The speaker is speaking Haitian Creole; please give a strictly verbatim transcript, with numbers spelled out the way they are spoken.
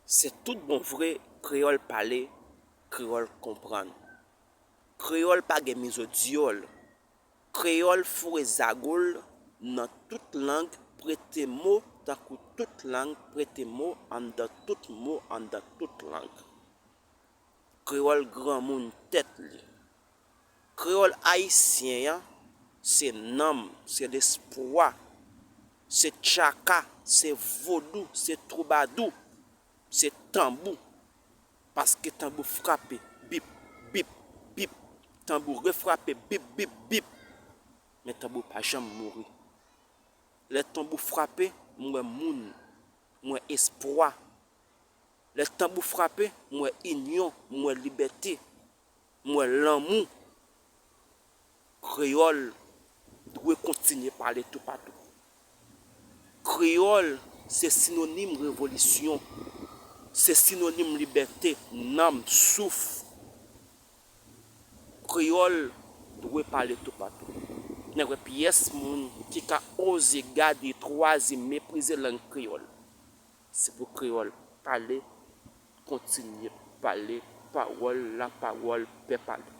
Se tout bon vre, kreyòl pale, kreyòl konprann. Kreyòl pa gen mizodyòl. Kreyòl foure zago l nan tout lang, prete mo tankou tout lang, prete mo anndan tout mo, anndan tout lang. Kreyòl granmoun tèt li. Kreyòl ayisyen an, se nanm, se lespwa, se tchaka, se vodou, se twoubadou, se tanbou. Paske tanbou frape, bip, bip, bip. Tanbou refrape, bip, bip, bip. Men tanbou pa janm mouri. Lè tanbou frape, m wè moun, m wè espwa. Lè tanbou frape, m wè inyon, m wè libète, m wè lanmou. Kreyòl dwe kontinye pale toupatou. Kreyòl se sinonim revolisyon, se sinonim libète, nanm, souf. Kreyòl dwe pale toupatou. Nèg wè pyès moun ki ka oze gade, twaze, meprize lang kreyòl. Se pou kreyòl pale, kontinye pale, pawòl, lapawòl, byen pale.